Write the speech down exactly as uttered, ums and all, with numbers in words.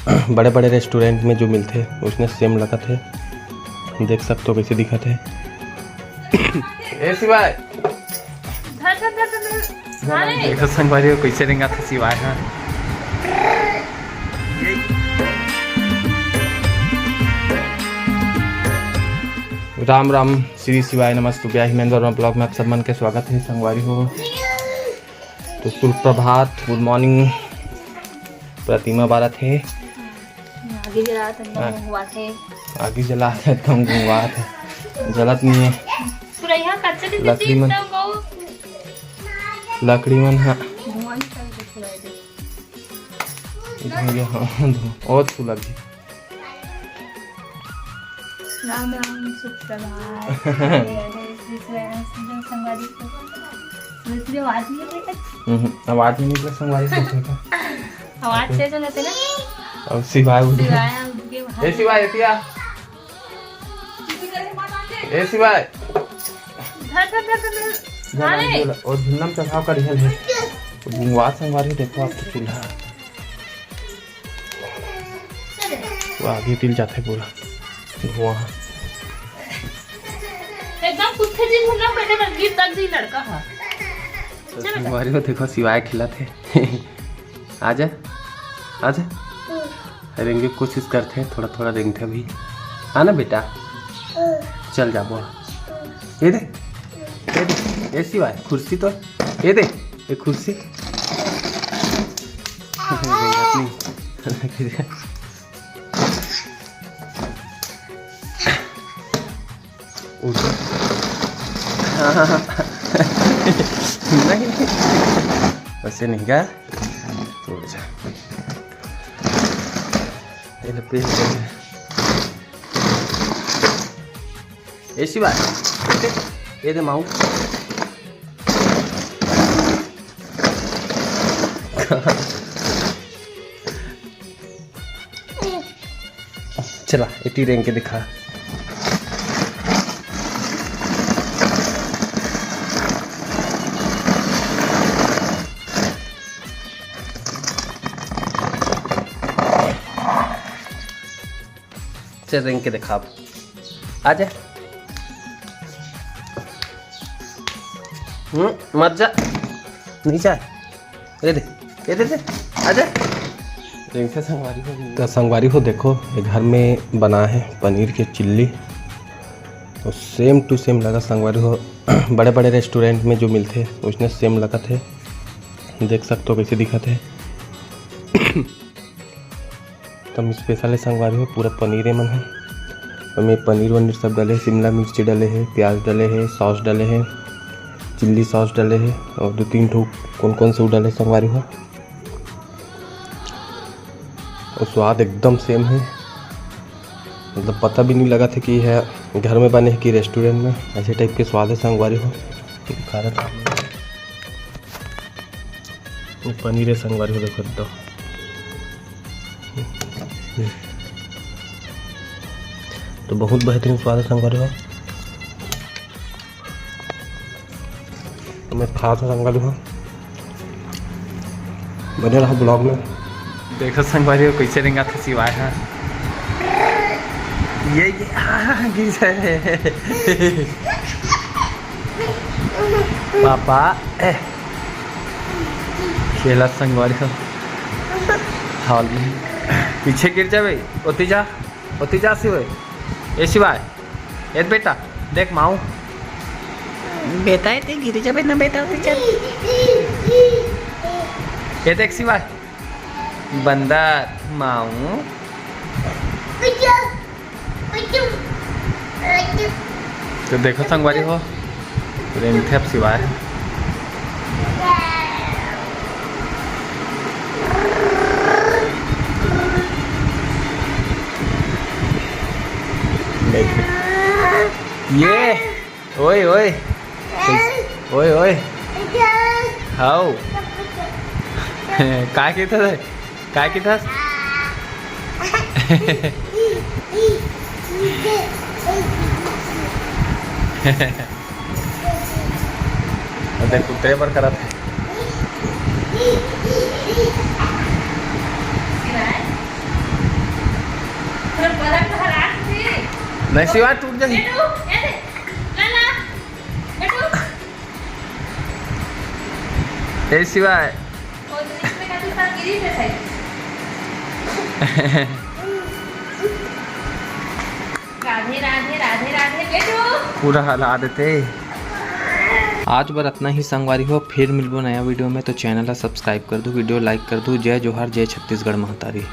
बड़े-बड़े रेस्टोरेंट में जो मिलथे, उसने सेम लगत हे। देख सकत हो, कैसे दिखत हे। ए शिवाय। धर, धर, धर, धर, धर। अरे। देखो संगवारी हो, कैसे रेंगत हे शिवाय ह। राम राम, श्री शिवाय नमस्तुभ्यं, हिमेंद्र वर्मा ब्लॉग में आप सब मन के स्वागत हे संगवारी हो। तो सुप्रभात, गुड मॉर्निंग। प्रतिमा बारत हे। आगी जलात हे, एकदम हाँ। गुंगवात हे। आगी जलात हे, एकदम गुंगवात हे। जलत नहीं हे। पूरा यहाँ कच्चा के लकड़ी मन। एकदम बहुत लकड़ी मन, हाँ। धुआं निकल के पूरा एकदम। धुआं, हाँ, धुआं। और सुलग जी। राम राम, सुप्रभात। अरे, अरे, श्री शिवाय, श्री शिवाय, संगवारी हो। दूसरी आवाज नहीं निकली। हम्म, आवाज नहीं निकला संगवारी हो, देखो। आवाज तेज हो जाते ना। अब शिवाय उठ गया। शिवाय उठ के बाहर। ए शिवाय, एतिया। ए शिवाय। धर, धर, धर, धर, धर। गाना अरे। बोला, और झुन्नम चढ़ाव का रिहल है। तो गुंगवा संगवारी देखो आप तो चूल्हा। वो आगे तिल जाथे पूरा धुआं ह। एकदम कुत्थे जी घूमना पहले कर गिर तक जी लड़का ह। तो संगवारी हो देखो शिवाय खिलत हे। आजा, आजा। रेंगे कोशिश करथे, थोड़ा थोड़ा रेंगथे अभी। आना बेटा, चल जाबो। ये दे, ये दे, ए शिवाय, कुर्सी तो, ये दे, ये कुर्सी। रेंगत नहीं। उठ। नहीं, नहीं। वैसे नहीं का? उठ जा। ये ले, पे। ए शिवा, ये दे माऊ। चला, एती रेंग के दिखा। चल, रेंग के दिखा अब। आ जा। हम्म, मत जा। नहीं जा। ये दे, ये दे, दे। आ जा। रेंग से संगवारी हो गई। तो संगवारी हो, देखो, ये घर में बना है पनीर के चिल्ली। तो same to same लगा संगवारी हो। बड़े-बड़े restaurant में जो मिलथे, उसने same लगत हे। देख सकते हो कैसे दिखत हे। एकदम special हे संगवारी हो, पूरा पनीर ए मन हे। ओमे पनीर वनीर सब डले हे, शिमला मिर्च डले हे, प्याज डले हे, sauce डले हे, chilli sauce डले हे, और दो तीन ठो कौन कौन से डले हे संगवारी हो। और स्वाद एकदम same हे, मतलब पता भी नहीं लगत हे कि यह घर में बने हे कि restaurant में। ऐसे type के स्वाद हे संगवारी हो। खा रहा था। ये पनीर हे संगवारी हो, देखो एकदम। तो बहुत बेहतरीन स्वाद हे संगवारी हो। मैं खात हूँ संगवारी हो, बने रहो vlog में। देखो संगवारी हो, कैसे रेंगत हे शिवाय ह। ये, ये, हाँ, हाँ, हाँ, गिर जाए। पापा, ए। खेला संगवारी हो। हॉल में। पीछे गिर जाबे। ओती जा, ओती जा शिवाय। ए शिवाय, ए बेटा, देख माऊ। बेटा, ए ते गिर जाबे ना बेटा, ओती चल। ए देख शिवाय, बंदर, माऊ। तो देखो संगवारी हो, रेंगथे अब शिवाय। देख। ये, ओए, ओए। कैसे? ओए, ओए। हाउ। काय कहता था? काय कहता? अरे कुत्ते पर करत हे। नहीं शिवा, टूट जाही। बेटू, ए दे। ला, ला। बेटू। ए शिवा। राधे, राधे, राधे, राधे, बेटू। पूरा हला देते। आज बर अतना ही संगवारी हो, फिर मिलबो नया वीडियो में। तो चैनल ला सब्सक्राइब कर दू, वीडियो लाइक कर दू। जय जोहार, जय छत्तीसगढ़ महतारी।